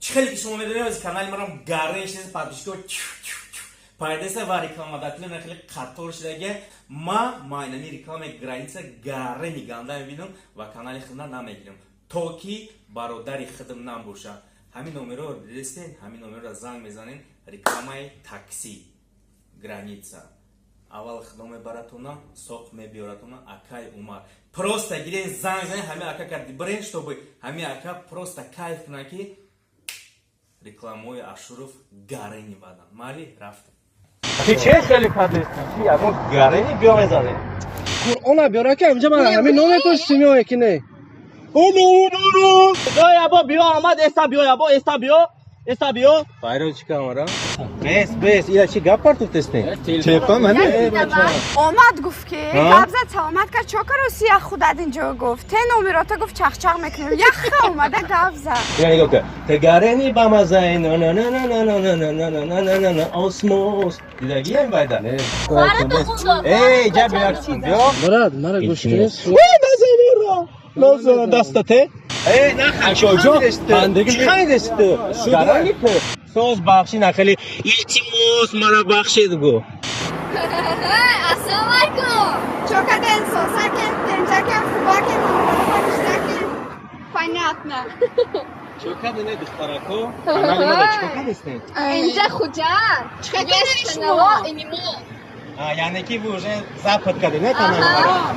Чӣ хеле ки шумо медонед, аз канали манам гарен шида, подписчико пайдеса ва рекламодателя на хеле қатор шидаге. Ма майнами рекламаи граница гарени ганда мебинам ва канали худна намегирам, то ки бародари худам набоша. Ҳамин номерро дидестен, ҳамин номерро занг мезанем, рекламаи такси граница. Аввал худо мебаратона, соқ мебиёратона. Акай Умар, просто гирен, занг занен, ҳамин ака карди бирен, чтобы ҳамин ака просто кайф кунад, ки рекламаҳои Ашуров гарени бадан. Майли, рафтем. Ти че хеле кадестӣ? Чи ягон гарени биё мезанем? Қуръона биёра, ки инҷа ман ҳамин номер пурсим ё ки не. Биё, биё, омад, эста биё, ябо, эста биё, эста биё. Байро чӣ камара? Бес, бес, ила чӣ гап партуфтестен? Чепа мане? Омад, гуфт ки гап зад, саломат кард, чо кароси як худат инҷо, гуфт, те номерота, гуфт, чахчах мекунем, яха омада гап зад. Я нигоҳ кун. Те гарени ба мазаи на на на на на на на на на на на на на осмос. Дидагием байда? Эй, ҷа биё, биё. Брат, мара гӯш кунед. Назара дастате. Эй, на хашоҷо. Чӣ хандесту? Гарани ту. Соз бахши нахели. Илтимос, мара бахшед гу. Ассалому алайкум. Чо карден, сосакен, тенҷакен, хубакен, номерота, понятно. Чо карден, духтарако? Канали мада чӣ кардестен? Инҷа Хуҷанд. Чӣ карден Есть шумо? канало и мо. А, яъне ки вы уже запад кардем, не канали мада?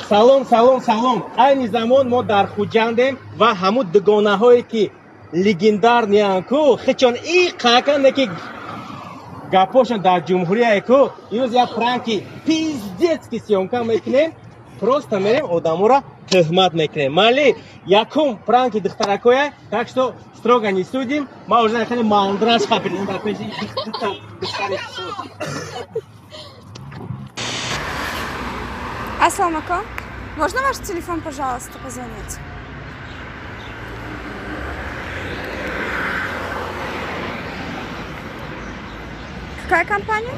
Салом, салом, салом. Айни замон мо дар Хуҷандем ва ҳамун дугонаҳое ки легендарныян ку, хичон и қакане ки гапошон дар ҷумҳурияе ку, имрӯз як пранки пиздецки съёмка мекунем. Просто мерем, одаморо тӯҳмат мекунем. Майли, якум пранки духтаракоя, так что строго не судим. Ма уже хеле мандраж хапидем дар пеши духтари. Ассалому алайкум. Можно ваш телефон, пожалуйста, позвонить? Какая компания?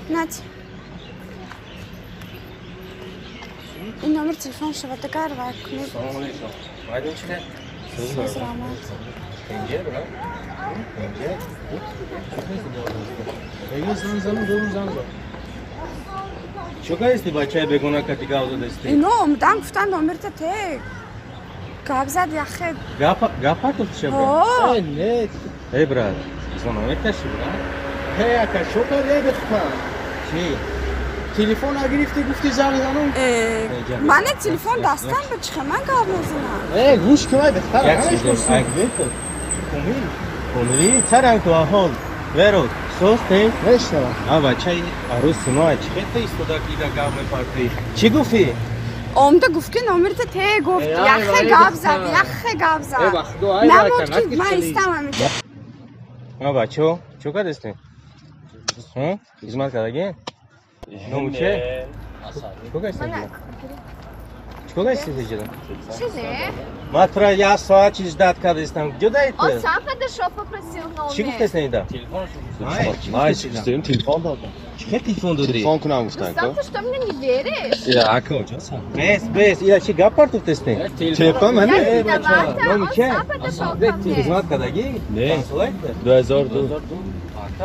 Нате. И номер телефона шаватагар ва кунед. Салому алейкум. Майдон чӣ хел? Раҳмат. Пенҷер, брат? Пенҷер? Эгин зан занам, дорум зан зан. Чо кардисти, бачаи бегона кати гап задасти? Ино омадан, гуфтан, номерта те. Гап зад яхе. Гап гап партофтиша, брат? О, Э, не. Эй, брат, изо намекаши, брат? Ҳей, ака, чо кардӣ, духтар? Чӣ? Телефон нагирифтӣ, гуфти занг занам. Э, мане телефон дастам ба чихе ман гап мезанам. Э, гӯш кун, ай духтар. Як чиз, ай Комил. Комили, чаранг ту аҳол? Веро, соз те? Мешнавам. А бачаи аруси мо, чӣ хел ту истода ки ида гап мепартоӣ? Чӣ гуфтӣ? Омада, гуфт ки номерта те, гуфт, Э, ай, яхе ай, гап духтар. зад, яхе гап Э, зад. ба худо, ай Намуд ака, ки ман истам ҳаминҷа. А бачо, чо кардастӣ? Хизмат кардагӣ? Ному че? Чӣ кардастӣ? Чӣ кардастӣ ҷада? Чизе? Ман тура як соат чи ждать кардастам. Куҷо даи Он ту? сам подошел, попросил номер. Чӣ гуфтаст ида? Май чистем, телефон додам. Чӣ хел телефон додӣ? Телефон кунам гуфтан Рустам, ко. ты что, мне не веришь? Я ака ҷасан. Бес, бес, ила чӣ гап партофтастӣ? Чепа Я мане? виновата, Номи он че? сам подошел ко мне. Хизмат кардагӣ? Не. Чанд солаи ту? 2002.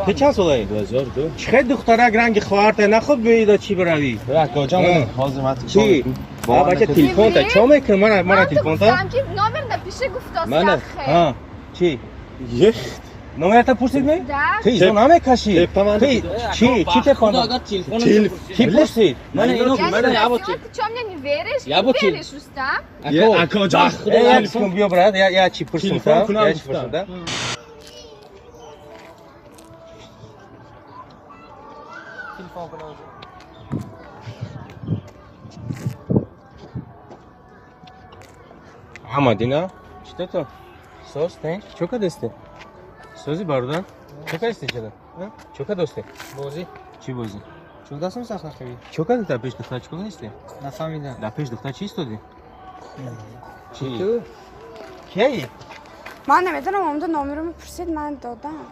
Ту чанд солаи? 2002. Чӣ хел духтарак ранги хоҳарта нахоб биёида, чӣ биравӣ? Ака ҷон, ҳозир ман Чӣ? А бача, телефонта чо мекунӣ? Мара мара Ман ту телефонта? гуфтам ки номер напиши, гуфтост Мана. яхе. Ҳа, чӣ? Ехт. Номерата пурсид ме? Да. Ту изо намекашӣ? Тепа ман. Ту чӣ? Чӣ тепа? Кӣ пурсид? Мана ино, Я мана не ябо спросила, ты что, мне не веришь? Я Не бы веришь, Рустам? Ака ҷон. Э, як секунд биё, брат, я я чӣ пурсум Телефон та? кунам Я чӣ гуфтам. пурсум та? Телефон кунам. Ҳамадина? Чӣ ту? Соз, тен? Чо кардасти? Сози, бародар? Чо кардасти чада? Чо кардасти? Бозӣ. Чӣ бозӣ? Чо дастам сахт нахӯрӣ? Чо кардӣ дар пеш духтар, чӣ кардасти? Нафаҳмидам. Дар пеш духтар чӣ истодӣ? Чӣ? Ту? Кияи? Ман намедонам, омада номеро мепурсид, ман додам.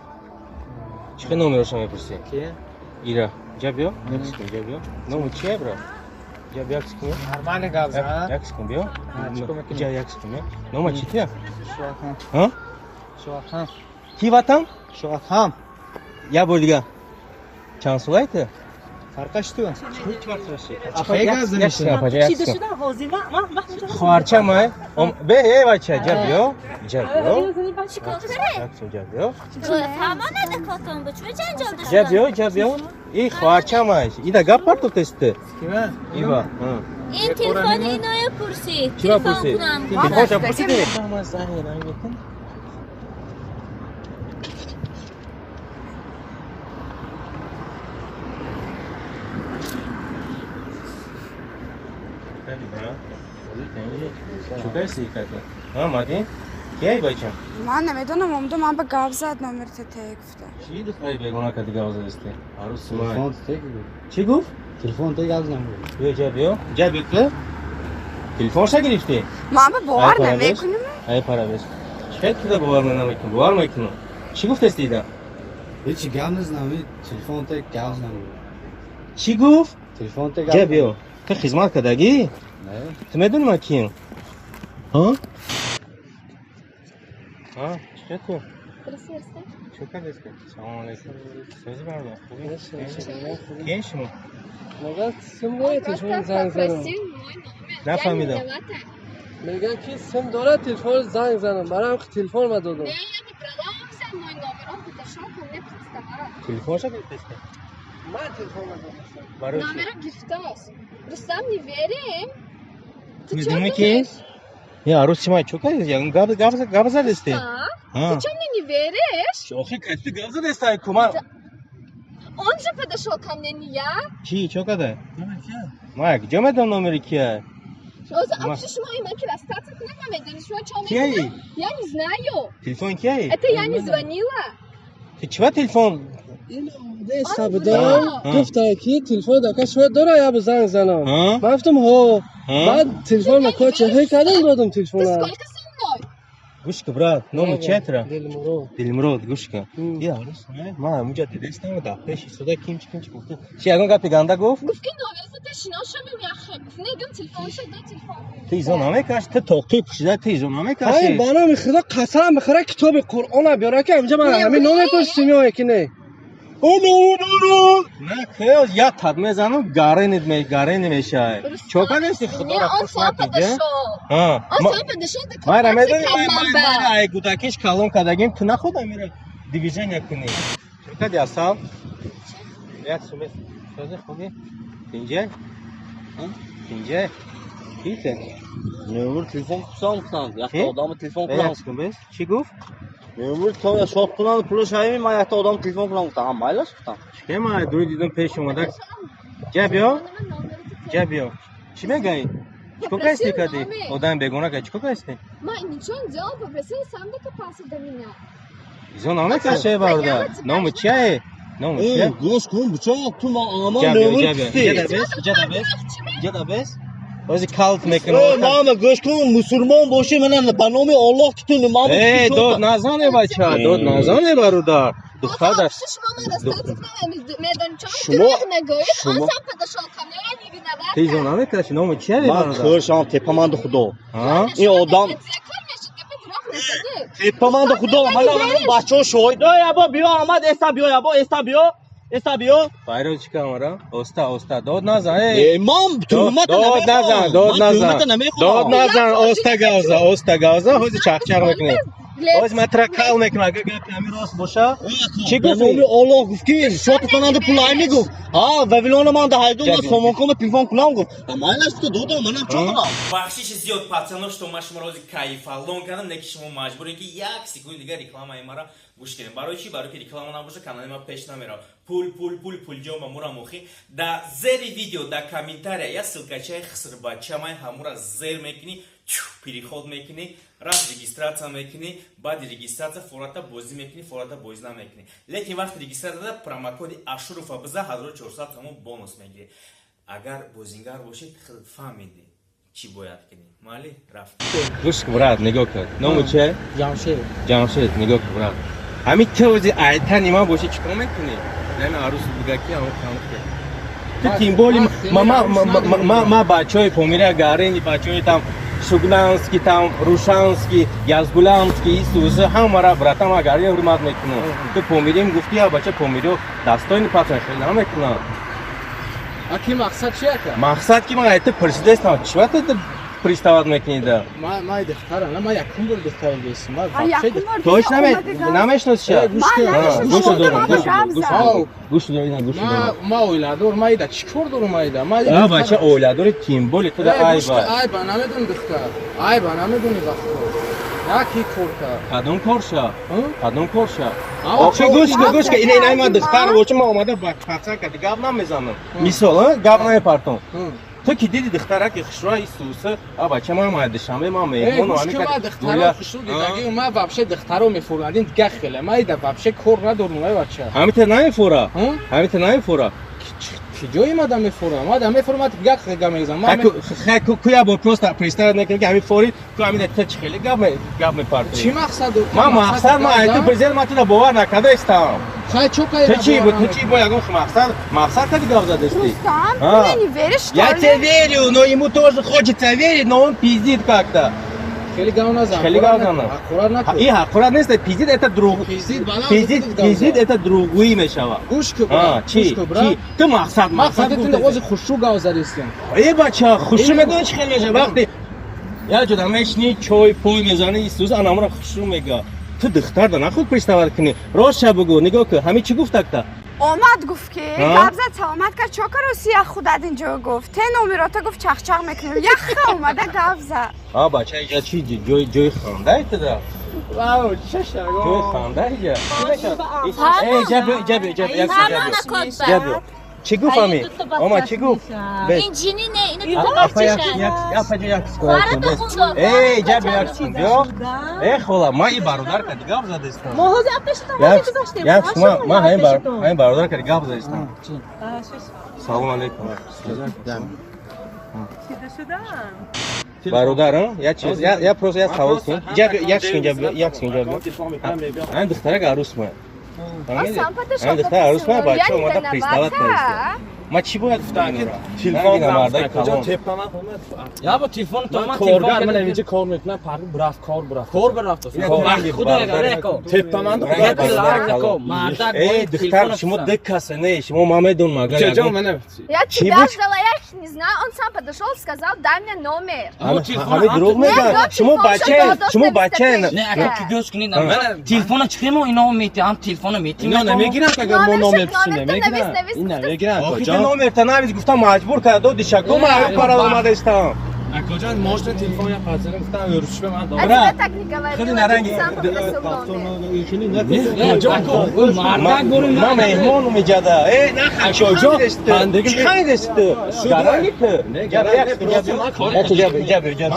Чӣ номероша мепурсӣ? Ки? Ира, ҷа биё, як секунд, ҷа биё. Ному чия, бро? Ҷа биё, як секунд. Нормально гап зан. Як секунд биё. Чӣ кор мекунӣ? Ҷа як секунд биё. Нома чӣ тия? Шоҳатам. Ҳа? Шоҳатам. Ки ватан? Шоҳатам. Як бор дига. Чанд солаи ту? Фарқаш ту? Чӣ фарқаш? Чӣ гап замеши? Хоҳарча май. Бе, эй бача, ҷа биё. Ҷа биё. Як секунд, ҷа биё. Ҷа биё, ҷа биё. И хоҳарча май. Ида гап партофтест ту. Кима? Ива. Ин телефони иноя пурсид. Чӣ ва пурсид? Телефон кунам. Телефонша пурсидӣ? Чӣ мадин? Кияй бачам? Ман намедонам, омду ман ба гап зад, номер тете гуфта. Чӣ духтари бегона кади гап задисти? Арӯси ман. Телефон тек гуфт. Чӣ гуфт? Телефон тек гап зан гуфт. Биё, ҷа биё. Ҷа биё ту. Телефонша гирифтӣ? Ман ба бовар Ай, паравез. намекунам. Ай паравез. Чӣ туда бовар намекунӣ? Бовар мекунам. Чӣ гуфтести ида? Ҳеҷ гап незанам, телефон тек гап зан гуфт. Чӣ гуфт? Телефон тек гап. Ҷа биё. Ту хизмат кардагӣ? Не. Ту медонӣ ман кием? Ҳа? Ҳа, чӣ ту? Чӣ кардест? Салом алейкум. Сӯзи бародар, хубӣ? Кием шумо? Мегӯяд сим дорад телефон занг занам. Попросил мой номер. Нафаҳмидам. Я не виновата. Мегӯяд ки сим дорад телефон занг занам. Барам телефон ма додам. Не, я не брала, он взял мой номер, он подошел ко мне приставал. Телефонша гирифтест? Ман телефон ма додам. Барои чӣ? Номера гирифтааст. Рустам, не верим? Ту медонӣ ки? Я арӯси ман чӣ кардест? Ягон гап гап гап задести? А? Ҳа. Ты чё мне не веришь? Охи кати гап задест ай куман. Он же подошел ко мне, не я. Чӣ чӣ карда? Ман куҷо медонам номери кия? А шумо има ки расстаться кунем, ма медонӣ шумо чё Кияи? мекунам? Я не знаю. Телефон кияи? Это я не звонила. Ту чива телефон? Ин омадаи сабдам гуфта ки телефон дака шумо дора я бо занг занам. Ҳа? Ман гуфтам ҳо. Ҳа? Баъд телефон ма коча ҳей кардам додам Ты телефона. сколько со мной? Гӯш кун брат, номи чия тура? Дилмурод. Дилмурод, гӯш кун. Я арӯс ман ҳамунҷа дидестам дар пеши истода ким чи ким чи гуфта. Чи ягон гапи ганда гуфт? Гуфт ки номер за шиношам яхе. Гуфт негам телефонша до телефон. Ту изо намекаши, ту тоқӣ пӯшида, ту изо Ай намекаши. ба номи Худо қасам бихӯра китоби Қуръона биёра ки ҳаминҷа ман ҳамин ном мепурсим ё ки не. На кеос я тат мезанам, гаренит ме гарени мешай. Чо кардести Не, Худоро он хуш сам накиди? подошел. Ҳа. Он Ма- сам подошел до Майра кровати медони ко ман ай гудакиш калон кардагим, ту нахуда мера движения кунӣ. Чо карди асал? Як суме. Сӯзи хуби? Тинҷа? Тинҷа? Ките? Мемур телефон кусам кунам. Якта Ки? одамы телефон кунам. Як секунд бес. Чӣ гуфт? Мемур то шот кунам, пулаш ҳайми ман якта одам телефон кунам гуфтам. Ҳам майлаш гуфтам. Чӣ ман дури дидам пеш омада. Ҷа биё. Ҷа биё. Чӣ мегаӣ? Чӣ кор кардисти кади? Одами бегона кади чӣ кор кардисти? Ма, ничего не делал, попросил, сам докопался до меня. Изо намекаше бародар. Ному чия? Ному чия? Гӯш кун, буча ту ма аман Ҷа биё, мемур ҷа биё. кусти. Ҷа да бес, ҷа да бес. Ҷа да бес. Ози калт мекунам. Мама гӯш кун, мусулмон бошӣ, мана ба номи Аллоҳ ки ту мама. Э, дод назане бача, дод назане бародар. Духтар дар Шумо ма расстаться кунам, медонӣ чё? Шумо- Дурӯғ нагӯед, он шумо- сам подошел ко мне, я не виновата. Ту изо намекаши, ному чия Ман бародар? кӯшам тепаманди Худо. Ҳа? Ин одам Кор мешуд, гапи дурӯғ назадӣ. тепаманди Худо. Мана бачаҳо шоҳид. Ой, або биё, Аҳмад, эста биё, або эста биё. Эста биё. Байро чӣ камара? Оста, оста, дод назан, эй. Э, ман туҳмат Дод назан, дод назан. Дод назан, оста гавза, оста гавза, ҳози чахчах мекунӣ. Ҳози ман тра кал мекунам, агар гапи ҳамин рост боша. Чӣ Ба гуфтӣ? номи Аллоҳ гуфт ки шотатонанда пул ай мегуфт. Ҳа, Вавилона ман да ҳайдум ман Ҷаб. сомонкома телефон кунам гуфт. Майлаш гуфта додам, манам чо кунам? Бахшиши зиёд пацано, что ман шуморо ҳози кайфалон кардам, не ки шумо маҷбурем ки як секунд дигар рекламаи мара гӯш кунем. Барои чӣ? Барои ки реклама набоша, канали ман пеш намерав. Пул, пул, пул, пулҷон ба мурам охи. Дар зери видео, дар комментария як ссылкачаи хисрбачамай ҳамура зер мекунӣ, чу, переход мекунӣ, рафт регистрация мекунӣ, баъди регистрация фората бозӣ мекунӣ, фората бозӣ намекунӣ. Лекин вақти регистрация да промокоди Ашурова биза, 1400 сомон бонус мегирӣ. Агар бозингар бошед, худат фаҳмидӣ чӣ бояд кунӣ. Майли, рафт. Гӯш кун, брат, нигоҳ кун. Ному чия? Ҷамшед. Ҷамшед, нигоҳ кун, брат. Ҳамин тӯзи айтани ман боши чикор мекунӣ? Нами арӯс буга ки ҳамон камке. Ту тем более ма бачаҳои Помира Гарени, бачаҳои там Шугнанский, там Рушанский, Язгуланский, Исусы ҳамара братан ма Гарени ҳурмат мекунам. Ту Помирим гуфти, я бача Помирио дастони патан хеле намекунам. Аки мақсад чи ака? Мақсад ки ман айта пурсидастам, чӣ вақт ту приставать мекунӣ да? Ма духтара, на ма якум бор духтара дестам. Ма А вообще якум бор Точно омади гап. намешносиша? Э, гӯш кун. Ман намешносам, Гӯш дорам, омада гӯш гап гӯш зад. дорам. Гӯш дорам, ина гӯш дорам. Ма оиладор, ма ида чӣ кор дорум ма ида? Ма А бача оиладори тем более ту да айба. Айба намедонӣ духтар. Айба намедонӣ вақто. Яки кор кард. Кадом корша? Кадом корша? А, Охи гӯш кун, гӯш кун, ина ина ман духтар бошам, ман омада ба пацан кади гап намезанам. Мисол, а, гап намепартом. Ту ки диди духтараки хушрӯ Исуса, а бача ман ма Душанбе ман Э, меҳмон гӯш кун, ма духтаро хушрӯ дидагӣ, ма вообще духтаро мефурандин дига хеле. Ма ида вообще кор надорум, ай бача. Ҳамин та намефура? Ҳамин та намефура? Ки ҷои мада мефурам? Мада мефурам, ма дига хеле гап мезанам. Ма Хай ку я бор просто представить мекунам ки ҳамин форид, ку ҳамин та чӣ хеле гап мепартоӣ. Чӣ мақсад дор? Ман мақсад ман айти президент ман туро бовар накардаистам. Хай чо кай? Ту чӣ бу, ту чӣ бо ягон мақсад кади гап задасти? Рустам, А. ты мне не веришь, что Я ли? тебе верю, но ему тоже хочется верить, но он пиздит как-то. Хеле гап назан. Хеле гап назан. Ҳақорат накун. И ҳақорат нест, пиздит это друг. Пиздит, баланд Пиздит, гап пиздит зад. это другуи мешава. Гӯш кун, А, брат, чӣ? гӯш кун, брат. Чӣ? Ту мақсад, Мақсад мақсад ту гуфтаи. ози хушрӯ гап задистем. Э бача, хушрӯ медонӣ чӣ хел мешава? Вақте як ҷода мешинӣ, чой пой мезанӣ, Исус анамро хушрӯ мега. Ту духтар да нахуд приставать кунӣ. Ростша бугӯ, нигоҳ кун, ҳамин чӣ гуфтакта? Омад гуфт ки А? гап зад, саломат кард, чо кароси як худат инҷо гуфт. Те номерота гуфт чахчах мекунем. Яха омада гап зад. А бача, иҷа чӣ ҷой ҷои ханда ита? Вау, чаша. Ҷои ханда иҷа. Э, ҷаб ҷаб ҷаб як Ҳама ҷаб. накод Ҷаб. ба. Чӣ гуфт ҳамин? Омад чӣ гуфт? Бес. Ин ҷини не, ина дута Апа як бачашанд. як апа ҷо як Хоҳарата хун дод. Эй, ҷаб як биё. Э хола, ман и бародар кади гап задастам. Мо ҳозир пешатон Як гузаштем. як ман ҳамин бар ҳамин бародар кади гап задастам. Салом алейкум. Бародар, а? Я чиз, я просто я савол кун. Ҷаб як секунд, ҷаб як секунд, ҷаб. Ҳамин духтарак арӯс ма. Он сам подошел, Ҳамин духтар арӯс ма, попросил. бача Я не омада приставать виновата. кардааст. Ма чӣ бояд гуфтам инро? Телефон мардаи калон. Я бо телефон то Ман ман коргар, ман телефон инҷа кор мекунам, парк бурафт, кор бурафт. кор бирафт. Кор. Худо яга Теппаман Бародар калон. Мардак Э, духтар, шумо ду каса не, шумо ман медонам агар Ча ҷон ягон- мана. Я Чӣ тебя буд? ждала, я их не знаю. Он сам подошел, сказал, дай мне номер. Ҳамин дурӯғ мегӯяд. Шумо бача, шумо бача. Не, ака ки гӯш кунед, телефона чӣ мо ино мети, ҳам телефона мети. Ино намегиранд агар мо Номерша, номер пурсем, номер ту навис, намегиранд. навис, Ин гуфта. намегиранд, Охи акоҷон. номерта навис гуфтам маҷбур карда доди шако ман ҳамин пара омадаистам. Акоҷон, можно телефон я пазирам, гуфтам ёрушба ман А дорам. тебе так не Худи говорила, наранги. ты сам попросил номер. Мардак бурим. Ман меҳмонум иҷада. Э, Акоҷон, чӣ хандидест ту? Гаранги ту? Ҷаб ҷаб ҷаб.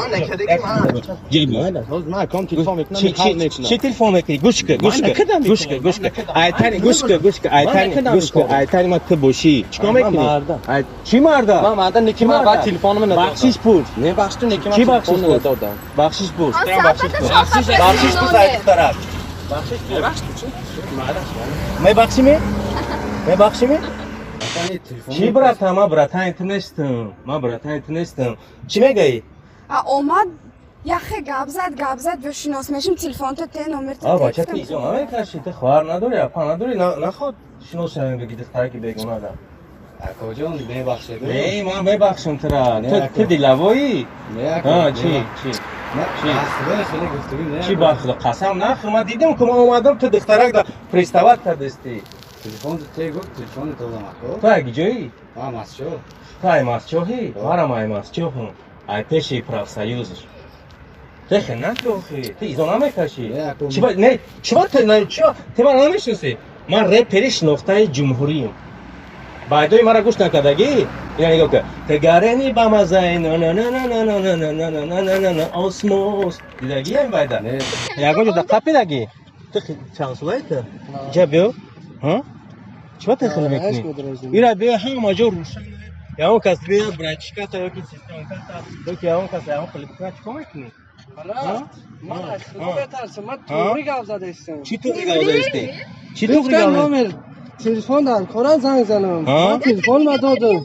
Ман аком телефон мекунам, Чӣ ҳал мекунам. чӣ телефон мекунӣ? Гӯш кун, гӯш кун. Гӯш кун, гӯш кун. Айтани, гӯш кун, гӯш кун. Айтани, гӯш кун. Айтани ма ту бошӣ. Чӣ кор Ман мекунӣ? мардам. Чӣ марда? Ман марда, неки ман баъд телефонумро надодам. Бахшиш пурс. Не бахш ту, неки ман Чӣ бахшиш телефонро пурс? надодам. Бахшиш пурс. Он сам подошел, Бахшиш попросил пурс ай номер. духтарак. Мебахшӣ ме? Мебахшӣ ме? Чӣ братан, ман братани ту нестам. Ман братани ту нестам. Чӣ мегӯӣ? А омад яхе гап зад, гап зад, биё шинос мешим, телефонта те номер А бача ту изо намекашӣ, ту хоҳар надорӣ, апа надорӣ, наход шинос шавем бигӣ духтараки бегона да. Акоҷон, мебахшед. Не, ман мебахшам тура. Не, Ту ако. ту дилавоӣ? Не, ако. А, чӣ, чӣ? Чӣ? Хеле гуфтугӯ, не. Чӣ бахшида? Қасам нахӯр, ман дидам ки ман омадам, ту духтарак да приставать кардастӣ. Телефон те гуфт, телефон додам ако. Ту ай ҷоӣ? Ман масчо. Ту ай масчоҳӣ? Марам ай масчоҳам. Ай пеши профсоюзш. Техе накохи, ту изо намекашӣ. Не, ако. Чӣ ба не, чӣ ба ту не, чӣ ба ту ман намешиносӣ? Ман репери шинохтаи ҷумҳурием. Байдои мара гӯш накардагӣ? Ина нигоҳ кун. Ту гарени ба мазаи на на на на на на на на на на на на на осмос. Дидагӣ ин байда? Не. Ягон ҷо қапидагӣ? Ту чанд солаи ту? Иҷа биё. Ҳа? Чӣ ба ту хеле мекунӣ? Ира биё ҳама ҷо рӯшан. Ягон кас биё братишката ёки сестрёнката ёки ягон кас ягон хеле бикунад чӣ кор мекунӣ? Брат, ман аз худо метарсам, ман туғри гап задаистам. Чӣ туғри гап задаисти? Чӣ туғри Гуфтам гап задаисти? номер телефон дар кора занг занам. Ҳа? Ман телефон надодам.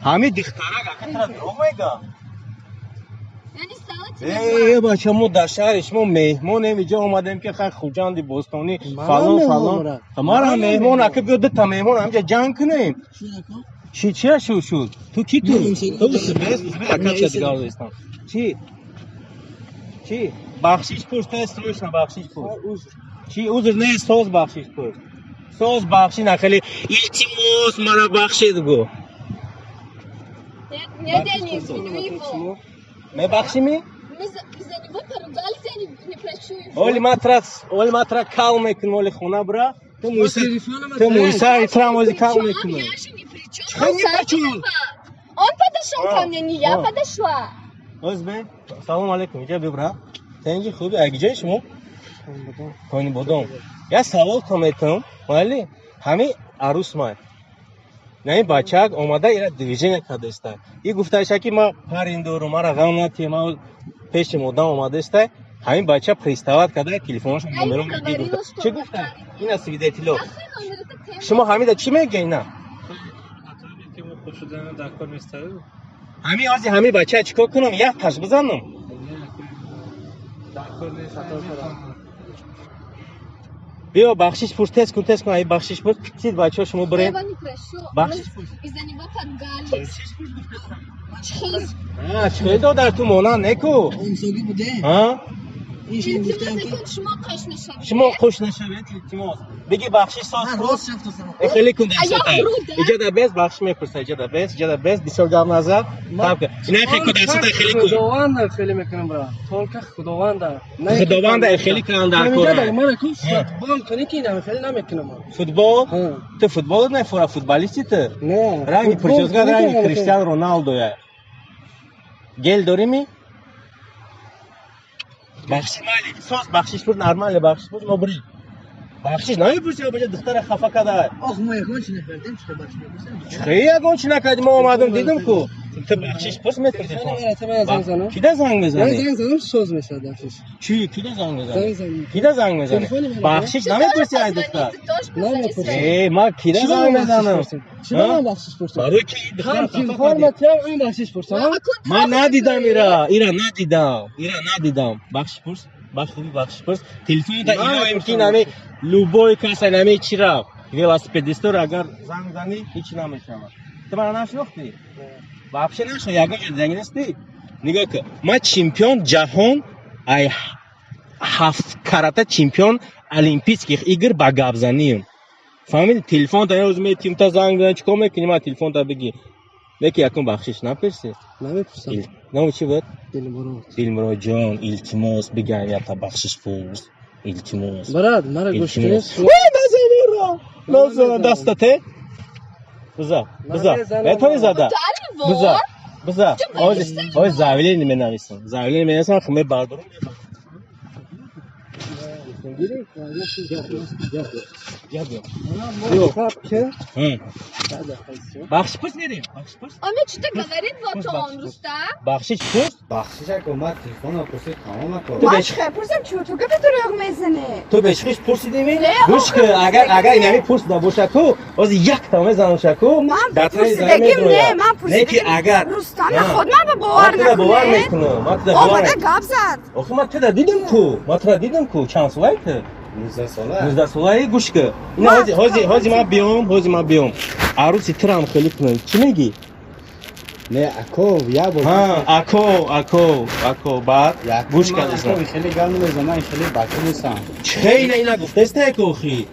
Ҳами дихтарак ака тра дурӯғ мега. Я не стала тебе Э, бача, мо дар шаҳри шумо меҳмонем, иҷо омадем ки хай Хуҷанди бостонӣ, Манам фалон меҳмон, фалон. брат. Мара Манам меҳмон, меҳмон. ака биё дута меҳмон ҳамҷа ҷанг кунем. Чӣ чия шуд шуд? Ту ки ту? Ту бес, ака ча дигар зестам. Чӣ? Чӣ? Бахшиш пурс, тез срочно бахшиш пурс. Чӣ узр не, соз бахшиш пурс. Соз бахши нахели илтимос мара бахшед гу. Нет, нет, я не извиню его. Мебахшимӣ? Мы из-за него поругались, я не прощу его. Оли матра, оли матра кал мекунем, оли хона бра. Ту муйса, телефонам ту муйса итрам При ози кал чём? мекунем. Я же ни при чём. Чё Он ни сам при чём? виноват. Он подошел А, ко мне, не я а. подошла. Оз бе. Салом алейкум, иҷа бибра. Тенҷи хуби, ак ҷои шумо? Кони бодом. Я савол то метам, майли? Ҳами арӯс май. На ин бачак омада ира движение кардаиста. И гуфтаиша ки ма парин дорум, мара ғам натиҳ, ма пеши модам омадаиста. Ҳамин бача приставать карда, телефонашо Я ему номером говорила, что Чӣ он гуфта? парень. Ина свидетело. Нахуй номер, это тема. Шумо ҳамида чӣ мегӯед ина? Ҳами ози ҳами бача чӣ кор кунам? Як таш бизанам. Биё бахшиш пурс, тез кун, тез кун, ай бахшиш пурс. Сид бачаҳо шумо Я бирен. его не прощу. Бахшиш Мы из-за него поругались. Чё? А, чӣ додар ту монанд неку? Омсогӣ будем. А? Илтимос накун, шумо қош нашавед. Шумо хуш нашавед, илтимос. Биги бахшиш соз Ман кун. рост шафтосам. Э, хеле кун А я дастата. вру, да? Иҷа да бес бахшиш мепурса, иҷа да бес, иҷа да бес, бисёр гап назад. Таб кун. Ина хеле кун дастата хеле кун. Худованда хеле мекунам брат. Толка худованда. Худованда хеле кунам дар Ҳаминҷа кор. ман ку футбол кунӣ ки ина хеле намекунам. Футбол? Ҳа. Ту футбол не фора футболисти ту? Не. Ранги футбол прическа кунӣ ки ранги ина хеле. Криштиан Роналдо я. Гел дорими? Бахшиш майли, соз бахшиш пурс, нормально бахшиш пурс, мо бирем. Бахшиш намепурси, бача духтара хафа када. Ох, мо ягон чи накардем, чӣ бахшиш мепурсем? Хе ягон чи накардӣ, мо омадам дидам ку. Ту бахшиш пурс мепурси. Телефони мара та ман занг занам. Кида занг Ман мезанӣ? занг занам соз мешавад бахшиш. Чӣ кида занг мезанӣ? Занг занам. Кида занг мезанӣ? Телефони мара. Бахшиш намепурси ай духтар. Ты тоже Намепурсам. позвони своему. Э, ма кида Чӣ занг ман бахшиш мезанам? пурсем? Чӣ ман бахшиш пурсем? Барои ки духтара Ҳам хафа телефон кардӣ. матиам, ҳам бахшиш пурсам. Ман надидам ира, ира надидам, ира надидам. Бахшиш пурс, бахш хуби бахшиш пурс. Телефон да Ман ино мепурсам. имкин ами любой кас ами чи рафт. Велосипедистор агар занг занӣ ҳеч намешавад. Ту мара нашинохтӣ? Вообще нашинохтӣ, ягон ҷо диданги нестӣ? Нигоҳ кун, ман чемпион ҷаҳон ай ҳафт карата чемпион олимпийских игр ба гапзанием. Фаҳмидӣ? Телефон та ёз метим та занг бизан чикор мекунӣ? Ман телефон та бигӣ. Леки якум бахшиш напурсӣ? Намепурсам. Номи чӣ буд? Дилмурод. Дилмурод ҷон, илтимос бигам якта бахшиш пурс. Илтимос. Брат, мара гӯш кунед. Илтимос. Ой, назан ура! Назан дастате. Биза, биза. Намезанам. Метавонӣ зада? Ударь его. Биза, биза. Ту Ози, боишься ози заявление менависам. Заявление менависам, хо мебардорам. Бахшиш пурс мерем. Бахшиш пурс. Он мне что-то говорит, вот Пусть он, бахшиш. Рустам. Бахшиш пурс. Бахшиш ако ман телефонро пурсид, тамом ако. Ту Ман беш чӣ хел пурсам, чӣ ту гапи дурӯғ мезанӣ? ту бешхиш пурсидими? Не, Гӯш охир, кун, агар агар инами пурсида боша ку, ози як та мезанам ку, Ман дар таи зан пурсидагим не, медрояд. ман Не ки пурсидагим. агар Рустам На. худ ман ба бовар Ман тура бовар накунед. мекунам, ман тура бовар Омада гап зад. Охи ман тура дидам ку, ман тура дидам ку, чанд солаи ту? 19 сола. 19 солаи гӯш кун. Ина Ман ҳози ҳози ҳози ман биём, ҳози ман биём. Арӯси турам хеле кунам. Чӣ мегӣ? Не, ако як бор. Ҳа, ако, ако, ако, баъд Як гӯш ман кардисам. ако хеле гап намезанам, ман хеле бача нестам. Чӣ ина ина гуфтаиста ку охи?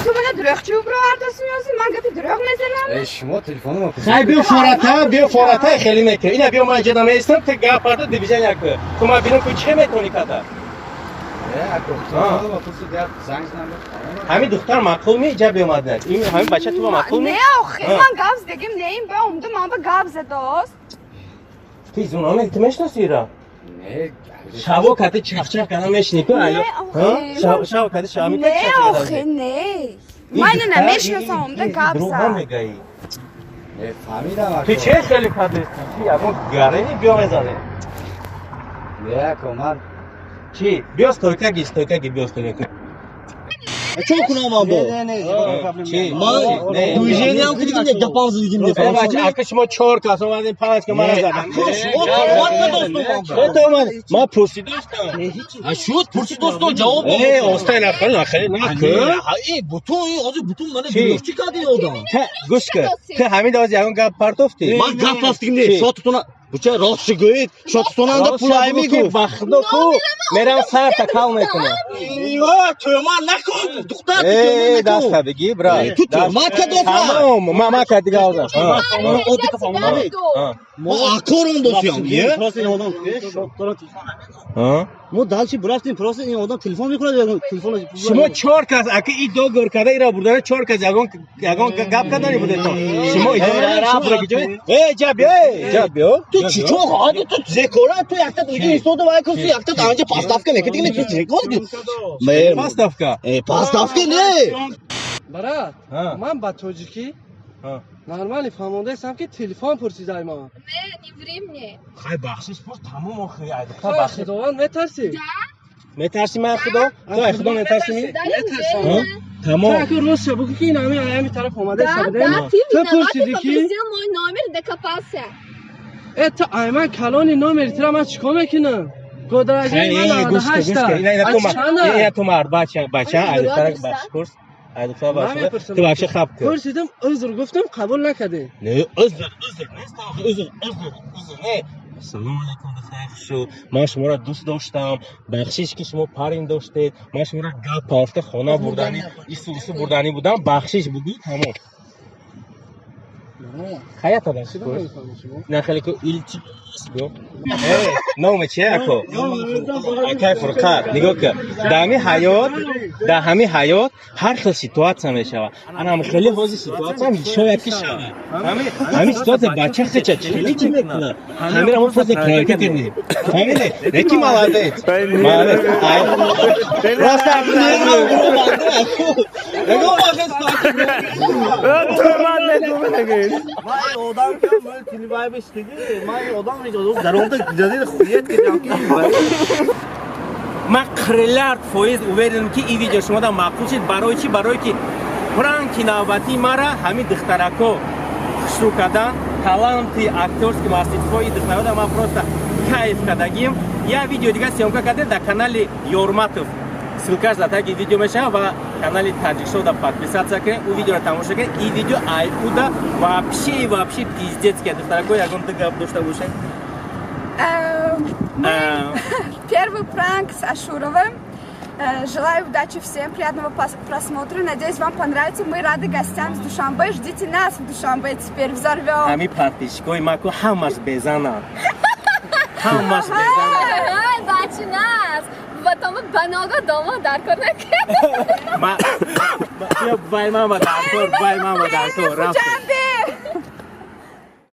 Ту мана дурӯғчӣ бировардоси меози, ман гапи дурӯғ мезанам. Э, шумо телефонро пурсид. Хай биё фората, биё фората хеле мекунӣ. Ина биё ман ҷада меистам, ту гап парда движения кун. Ту ман бинам ку чӣ метавонӣ када? Э, ако телефонро пурсид, як занг занам, тамом ако. Ҳамин духтар маъқул ми ҷа биёмад не? Ин ҳамин бача ту ба маъқул ми? Не, охи, Ҳа. ман гап задагим не, ин ба омада ман ба гап задост. Ту изунаме ту мешиноси ира? Не, Шаво кати чахчах кана мешини ку Не, алё. охи. Ҳа? Шаво кати шаво ми Не, охи, не. Ман ина намешиносам, омада гап Дурӯғ зад. намегаӣ. Не, фаҳмидам ако. Ту чӣ хеле кардӣ? Чи ягон гарени биё мезанӣ? Не, комар. Чи? Биё стойка ги, стойка ги, биё стойка. Чо кунам ман бо? Чи? Ман движениям ки дигим, гапам зидигим не. Бача, ака шумо чор кас омадем, панҷ ка мана задам. Шумо туҳмат кардостум ман. То омад, ман пурсид доштам. А шуд, пурсид достон, ҷавоб дод. Э, остай нахӯр, нахӯр, нахӯр. Э, бутун, ҳозир бутун мана биношчи карди одам. Гӯш кун. Ту ҳамин давоз ягон гап партофтӣ? Ман гап партофтигим не. Шотутона буча рост гӯед, шотутонанда пулай мегуфт. Ба худо ку, мерам сар такал мекунам. Туҳмат накун, духтар, Э, туҳмат накун. даста бигӣ, брат. Ту туҳмат кардофта. Тамом, ма ма кардига озам. Мо акорон досиям, е? Мо дальше бурафтем, просто ин одам телефон мекунад, телефон. Шумо чор кас, ака и договор карда, ира бурдана чор кас ягон ягон гап кардани будетон. Шумо э, ҷа биё, ҷа биё. Ту чӣ чо хоҳади, ту зекора, ту якта диги истода вай курси, якта анҷа поставка мекунӣ, ту зекор. Поставка. Э, поставка не. Брат, ман ба тоҷикӣ нормально фаҳмондаистам, ки телефон пурсидай ман. Не, не ври мне. Хай, бахшиш пурс, тамом охи, ай духтар Ту аз бахшиш. Худованд метарсӣ? Метарсӣ ман худо? Ту ай худо метарсӣ? Метарсам. Тамом. Ту аку ростша бугӯ, ки ин ҳами аями тараф омадаиста Да, будем. да, ты Ту виноват, ты пурсидӣ ки попросил мой номер, докопался. э, ту айман калони номери тура ман чикор мекунам? Годараҷаи ман Гӯш кун, гӯш кун. Ина ина ту 98 чанда? ина ту мард, бача, бача, ай духтар бахшиш пурс. Ай духтар бахшиш. Ту вообще хаб кун. Пурсидам, узр гуфтам, қабул накардӣ. Не, узр, узр нест, узр, узр, узр не. Ассалому алайкум, духтари хушу. Ман шуморо дӯст доштам. Бахшиш, ки шумо парин доштед. Ман шуморо гап пафта хона бурдани, ису усу бурдани будам. Бахшиш бугӯ, тамом. Хаята бахшиш пурс. На хеле ку илтимос гу. Э, номи чи ако? Акай Фурқат, нигоҳ кун. Дар ҳамин ҳаёт, дар ҳамин ҳаёт ҳар хел ситуатсия мешавад. Ана хеле ҳозир ситуатсия шояд ки шавад. Ҳамин ситуатсия бача хеча хеле чӣ мекунад? Ҳамира мо просто проверка кардем. Фаҳмидӣ? Леки молодец. Молодец. Просто Нигоҳ кун. Ман одам ки ман телевай бештиги, ман одам даромда ҷазир хуят кардам ки Ман 40% уверенам, ки ин видео шумода маъқул шид. Барои чӣ? Барое ки пранки навбатии мара ҳамин духтарако хушрӯ кардан, таланти актёрский мастерствои духтарода ман просто кайф кардагим. Як видео дига съёмка кардем дар канали Ёрматов, ссылкаш дар таги видео мешавад, ва канали Таҷикшоу да подписаться кунед, ӯ видеоро тамошо кунед. Ин видео ай уда вообще вообще пиздецкия. Духтарако, ягон ду гап дошта бошед. Первый пранк с Ашуровым. Желаю удачи всем, приятного просмотра. Надеюсь, вам понравится. Мы рады гостям с Душанбе. Ждите нас в Душанбе теперь. Взорвем. Ҳами подписчикои ма ку ҳамаш безананд, ҳамаш безананд. Ай, бачи нас. Потом банога дома дар кор накард. Ма вай мама дар кор, вай мама дар кор рафт. Худжанде!